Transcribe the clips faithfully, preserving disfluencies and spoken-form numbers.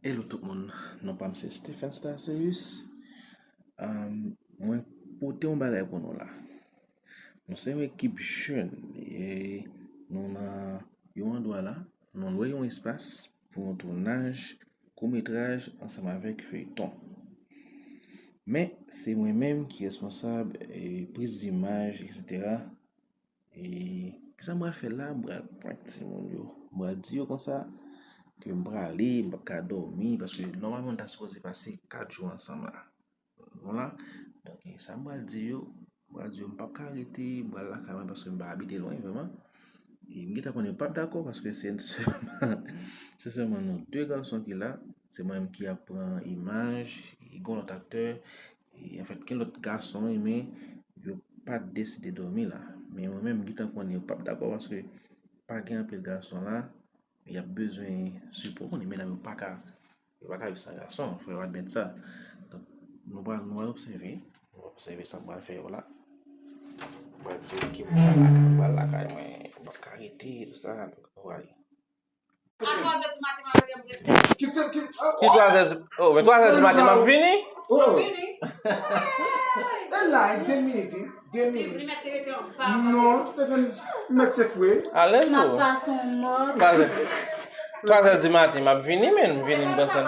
Hello tout moun, non pa m se Stephen Starceus. Am, mwen pote yon bagay pou nou la. Nou se yon ekip jèn, e nou nan yon andwa la, nou lwe yon espas pou yon tounaj kout metraj ansanm avèk feyton. Men, se mwen menm ki responsab, e, priz imaj, etsetera. E kisa m pral fè la? M pral prank timoun yo. M pral di yo konsa ke m prale, m p ap ka dòmi, paske nòmalman nou ta sipoze pase kat jou ansanm la. Vwala. Donk, e sa m pral di yo, m pral di yo m p ap ka rete, m pral lakay mwen paske m pa abite lwen vrèman. E m gentan konnen yo p ap dakò paske se sèlman, se sèlman nou de gason ki la. Se mwen menm ki ap pran imaj, e gen lòt aktè, e anfèt, gen lòt gason, wi, men yo pa t deside dòmi la. Men mwen menm, m gentan konnen yo p ap dakò paske pa gen anpil gason la, y ap bezwen sipò. Konnen medam yo pa ka, yo pa ka viv san gason, fò yo admèt sa. Donk, nou pral, nou pral obsève, nou pral obsève sa m pral fè yo la. M pral di yo ke m pral lakay, m pral lakay mwen, m p ap ka rete, tou sa, donk, nou prale. A twa zè di maten, m ap rete. Ki se ki, oh, Ki twa zè? Oh, men twa zè di maten, m ap vini. Oh. E la, e de minit, wi. De minit. Non, se ven, mèt se fwe. Alèz ou. Twa zè. Twa zè di maten, m ap vini, men m vini, m panse.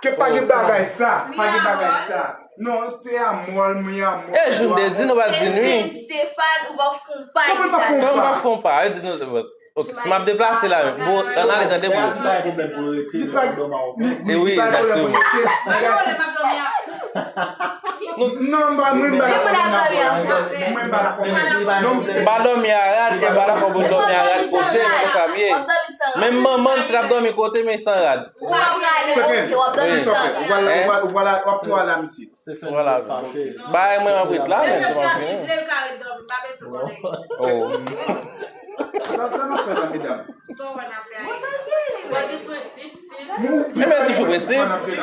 Ke pa gen bagay sa, pa gen bagay sa. Non, te amò, mwen amò. E jou m te di nou pa di nwi. Stephen, Stephen, ou pa fon pa. Kòman pa fon pa? Kòman pa fon pa? E di nou, ok, si m ap deplase la, bon, ann ale tande bro. Li pa, li, li, e wi, li pa gen pwoblèm pou l rete. Non, m pa, mwen, m pa dakò. Mwen, m pa dakò. Non, m pa dòmi a rad, e m pa dakò pou dòmi a rad kote, se konsa m ye. Menm manman m, si l ap dòmi kote, men san rad. Ou ap prale, ok, w ap dòmi san rad. Ou pral, ou pral, w ap tou ale a misye. Vwala. Bay mwen m ap ret la, men se pa fini. Oh. Sa, sa n ap fè la, medam? Sa w wè n ap fè a? Bon, sa l gen, li pa gen prensip, se. Li menm toujou prensip. Li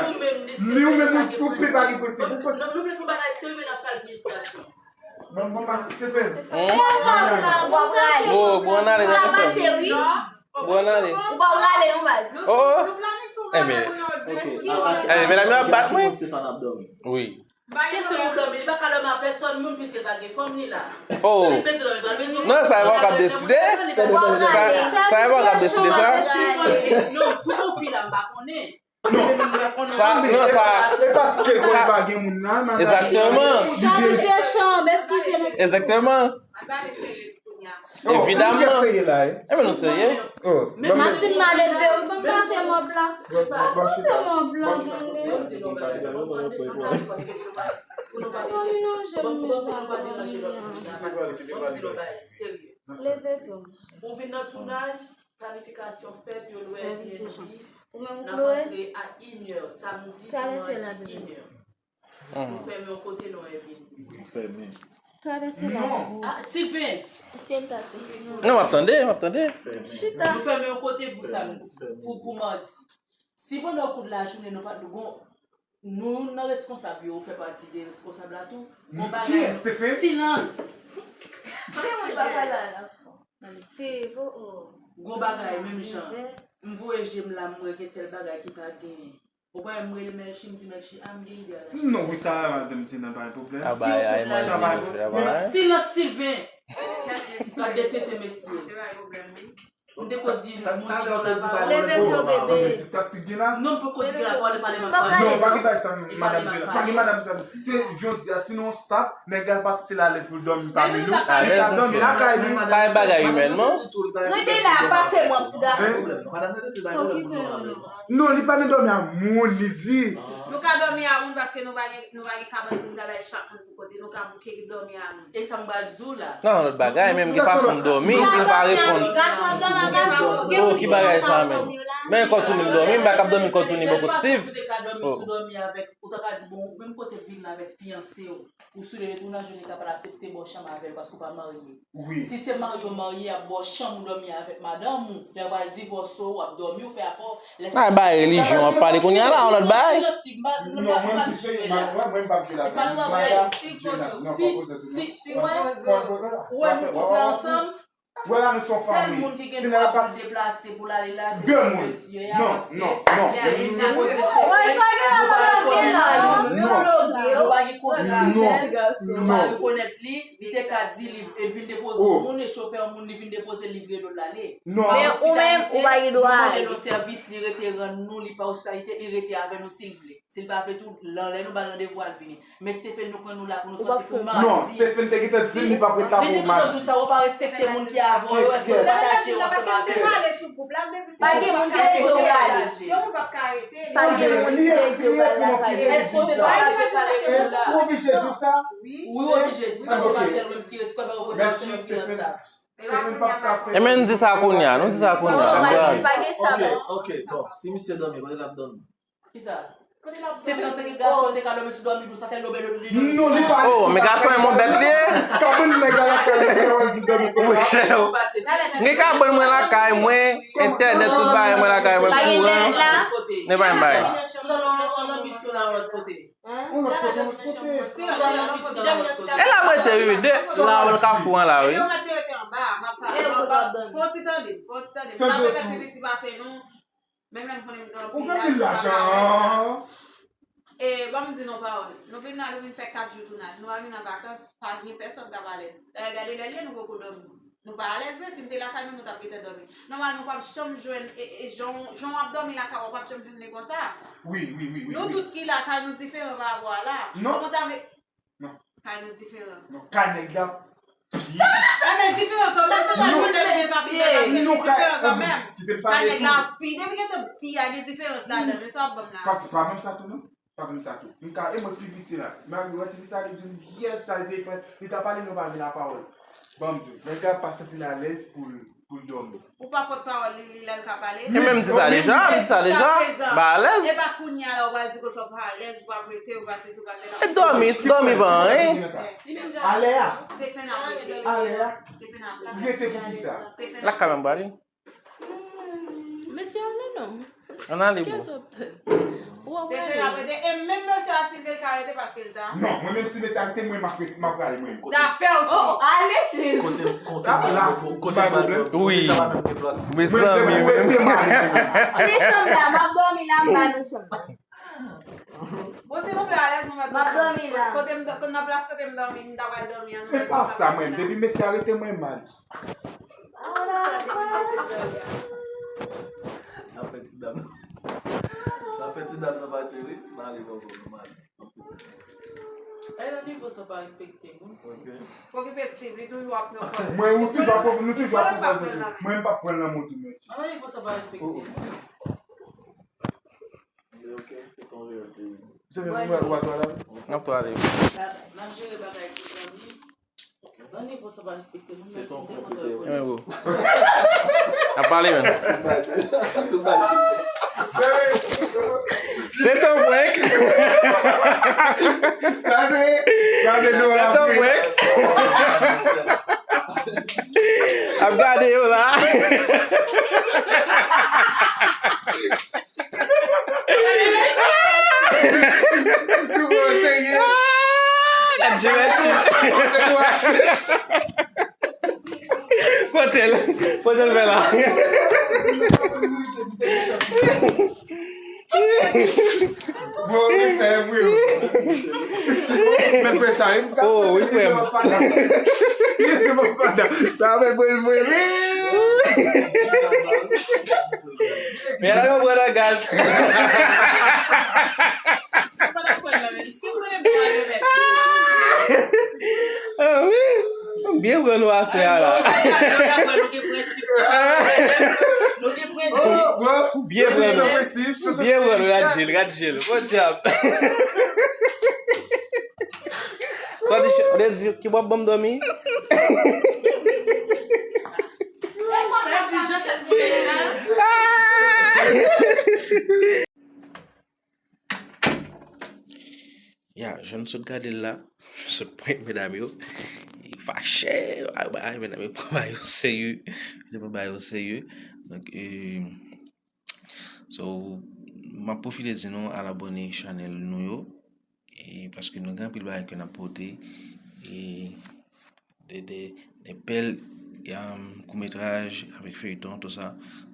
ou menm, li ou menm, ou, ou pe pa gen prensip. Ou prensip. Nou, nou vle fè yon bagay serye, men n ap fè administrasyon. Bon, bon, se fè. Bon, bon, ann ale, ann ale. Ou pa prale non, baz. Oh, oh. Enben. Enben, medam yo ap bat mwen. Wi. Kesyon pou dòmi, li pa ka dòmi a pèsòn moun, piske l pa gen fanm li la. Oh. Si l bezwen dòmi, li pral bezwen. Non, sa e pa w k ap deside. Sa, sa e pa w k ap deside sa. Non, sou konfi la, m pa konnen. Non. Sa, non, sa. E paske l konnen pa gen moun nan, madam. Egzakteman. Sa vin fè chanm, eskize, eskize. Egzakteman. Evidaman. Enben nou serye. Matin m ale leve, wi, ban m pase mòb la. Pase mòb la, tande. Mwen menm non, jèm mwen pa dòmi. Leve, dòmi. Ou vin nan tounaj, planifikasyon fèt, yo lwe Airbnb. N ap antre a inè, samdi pou madi inè. Nou fèmen yon kote nan Airbnb. Fèmen. Travèse la. Non. Ah, Sylvain. Non, m ap tande, m ap tande. Chita. Nou fèmen yon kote pou samdi, pou, pou madi. Si pandan kou de lajounen nou pa t gon, nou nan responsab yo, ou fè pati de responsab la tou. Gon bagay. Silans. Se mwen pa pale a la fò. Steve, oh, oh. Gon bagay, menm jan. M voye je m la, m wè gen tèl bagay ki pa genyen. Ou pa wè m rele Melchie, m di Melchie, a, m gen ide a l achte. Non, wi, sa madanm di nan pa gen pwoblèm. A bay, ay, manje, mesye, a bay. Silans, Sylvain! Gad de tete, mesye. M te ko di moun ki konn travay. Leve pran bebe. Taktik gen la? Non, m poko di gen la, pale, pale, pale. Non, pa gen bagay sa, madanm di la. Pa gen madanm sa. Se jodi a, sinon staff, nèg la pa santi l alèz pou l dòmi pami nou. Li ka dòmi lakay li. Sa e bagay imènman. Rete la, pase mwen, ti gason. Okipe nou non. Non, li pa nan dòmi a moun, li di. Nou ka dòmi a moun paske nou pa gen, nou pa gen kabann pou nou ta bay chak moun pou kote, nou ka bouke dòmi a moun. E sa m pral di w la. Non, lòt bagay, menm gen fason m dòmi, li pa reponn. Oh, ki bagay sa menm? Men kò tounen m dòmi, m pa kab dòmi kò tounen bò kot Steve. Ou te ka dòmi sou dòmi avèk, ou ta ka di, bon, menm kote vin la avèk fiyanse w. Ou sou le tounaj, ou ta pral aksepte ba w chanm avè l paske w pa marye. Wi. Si se marye w marye, y ap ba w chanm ou dòmi avèk madanm ou, lè w pral divòse w, w ap dòmi, w fè afè w, lè sa. Ay, bay relijyon w ap pale kounye a la, yon lòt bagay. Non, mwen m pi serye, mwen, mwen m p ap jwe la. Se pa yon bagay. Si, si, ou wè nou tout la ansanm, Wè la nou se yon fanmi. Sèl moun ki gen dwa pou l deplase pou l ale la, se ti mesye a, paske lè li depoze Stephen, nou pa rekonèt li. Nou pa gen konplisite, nou pa rekonèt li. Li te ka di li, li vin depoze yon moun, e chofè yon moun, li vin depoze, li vire do l ale. Men ou menm, ou pa gen dwa ale. Nou mande l yon sèvis, li rete rann nou, li pa ospitalite, li rete avè nou si l vle. Si l pa vle tou, lè nou ba l randevou, al vini. Men Stephen, nou pran nou la pou nou sòti pou madi. Non, Stephen te gentan di l li p ap ret la pou madi. Li te gentan di sa, ou pa respekte moun ki avè w yo, èske w pataje yo ansanm avè yo? Pa gen moun ki te di w prale. Pa gen moun ki te di w pral lakay yo. Èske w te pataje pale pou la? Ou oblije di sa? Wi, ou oblije di, paske pa sèl ou menm ki respekte, pa rekonèt sèl ki nan staf. Ebyen, n di sa kounye a, nou di sa kounye a. Non, pa gen, pa gen sa, bòs. Ok, bon, si misye dòmi, kote l ap dòmi? Kisa? Stephen antanke gason, li te ka dòmi sou dòmi dous, atè lobè li dòmi sou. Non, li pa. Oh, men gason e yon bèt li ye. Kabann nèg la lakay li, kòman di dòmi konsa? Monchè, gen kabann mwen lakay mwen, entènèt, tout bagay mwen lakay mwen, kouran. Pa gen entènèt la? Ne pa gen bagay. Sou nan, nan, nan misyon la, lòt kote. Yon lòt kote, yon lòt kote. Sou nan, nan misyon la, lòt kote. E la mwen te, wi, de, la, nan kafou an la, wi. Fon ti tande, fon ti tande. Tande tou. Menm lè m konnen m gen anpil lajan. Ou gen anpil lajan. E, ban m di nou pawòl. Nou vin la, nou vin fè kat jou tounaj. Nou pa vin an vakans, pa gen pèsòn k ap alèz. Dayè, gade lè l ye, nou poko dòmi. Nou pa alèz vre, si n te lakay nou, nou t ap gentan dòmi. Nòmal, nou p ap janm jwenn, e, e, jan, jan w ap dòmi lakay w, w p ap janm jwenn li konsa. Wi, wi, wi, wi. Nou tout ki lakay nou diferan pa rapò a la. Non. Kòman w ta vle Non. Kay nou diferan. Non, kay nèg la pi. Enben, diferan kanmenm, se sa l di, depi gen pa pi bèl, se li diferan kanmenm. Kay nèg la pi, depi gen tan pi a gen diferans ladan l, men sa w ap ban m la. Pa, pa menm sa tou, non. Pa menm sa tou. M ka, e mwen pi piti la. Mari, wè ti fi sa, li di m, yè, sa l te fè, li ta pale, nou pa gen lapawòl. Ban m di w, nèg la pa santi l alèz pou l, pou l dòmi. Ou pa pòt pawòl li, li lè l ka pale? E menm di sa deja, m di sa deja. M pa alèz. E pa kounye a la ou pral di konsa ou pa alèz, ou pa prete, ou pa sesi, ou pa sela. E dòmi, dòmi pa anyen. Alè a. Stephen ap rete. Alè a. Stephen ap rete. Rete pou kisa? Lakay mwen m prale. Mesye ale non. Ann ale, bro. Kèt w ap tann? Ou ap prale. Stephen ap rete. E menm mesye a, si l vle, l ka rete paske l ta. Non, mwen menm si mesye a rete, mwen m ap rete, m ap prale mwen. Zafè w si. Oh, ale, se. Kote, kote m pral, kote m pral dòmi? Wi. Mezanmi, men. Li chanm la, m ap dòmi la, m ba nou chanm la. Bon, silvouplè, alèz, nou mèt. M ap dòmi la. Kote m dò-, nan plas kote m dòmi, m ta pral dòmi an, nou mèt. E pa sa, mwen, depi mesye a rete, mwen mal. N ap fè ti dam. N ap fè ti dam nan mache, wi. M ale bò, bò, m ale. E nan nivo sa w pa respekte moun. Ok. Okipe Steve, li toujou ap nan kòl. Mwen, ou toujou ap, nou toujou ap pran nan men. Mwen, m p ap pran nan men tou, men. Nan nivo sa w pa respekte moun. Se vre, ou, ou, ou, ou, ou. N ap prale. N ap jere bagay pou zanmi. Nan nivo sa pa respekte moun, men si m te kontan yo konnen. N ap pale, men. Se ton prank. Sa se, sa se Nora. Se ton prank. Ap gade yo la. Nou pran serye. Gad jewèt. Kote l? Kote l fè la? Bon, respè, wi. Men frè sa, wi. Oh, wi, frè m. Sa fè bwèl mwen, wi. Men la yo pran nan gaz. Ah, wi. Byen pran nou aswè a la. Byen pran nou. Byen pran nou, gad jel, gad jel. Bon dyab. Kòdichè, ou te di ki bò w ap ban m dòmi? Ya, jan n sot gade l la, sot prank medam yo. Li fache, ay, bay, medam yo pran bagay yo serye. Yo pran bagay yo serye. Donk, e, so, m ap pwofite di nou al abòne chanèl nou yo. E, paske nou gen anpil bagay ke n ap pote. E, de, de, de bèl um, koutmetraj, avèk feyton, tout sa.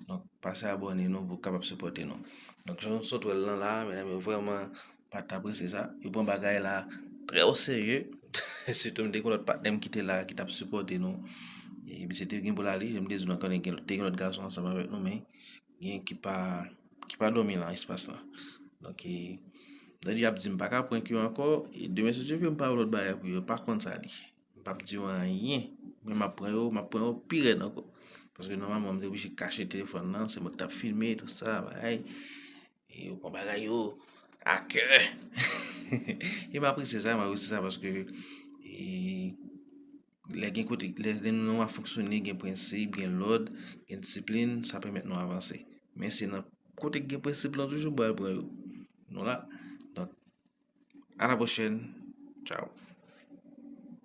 Donk, pase abòne nou pou kapab sipòte nou. Donk, jan nou sot wè l lan la, medam yo vrèman pa t apresye sa. Yo pran bagay la trè o serye. Sitou m te gen lòt patnè m ki te la, ki t ap sipòte nou. E misye te gen pou l ale, jan m te di nou ankò, te gen lòt gason ansanm avèk nou, men gen ki pa, ki pa dòmi lan espas lan. Donk, e, dadi ap di m pa ka prank yo ankò, e demen si Dye vle m pa yon lòt bagay pou yo, pa konn sa li. M p ap di yo anyen, men m ap pran yo, m ap pran yo pi rèd ankò. Paske nòmalman, m te oblije kache telefòn nan, se mwen ki t ap filme, tout sa, bagay. E yo pran bagay yo a kè. E m apresye sa, m apresye sa paske, e, lè gen kote, lè, lè nou ap fonksyone, gen prensip, gen lòd, gen disiplin, sa pèmèt nou avanse. Men se nan kote ki gen prensip lan toujou m pral pran yo. Nou la. Donk, a la pwochèn. Tchao.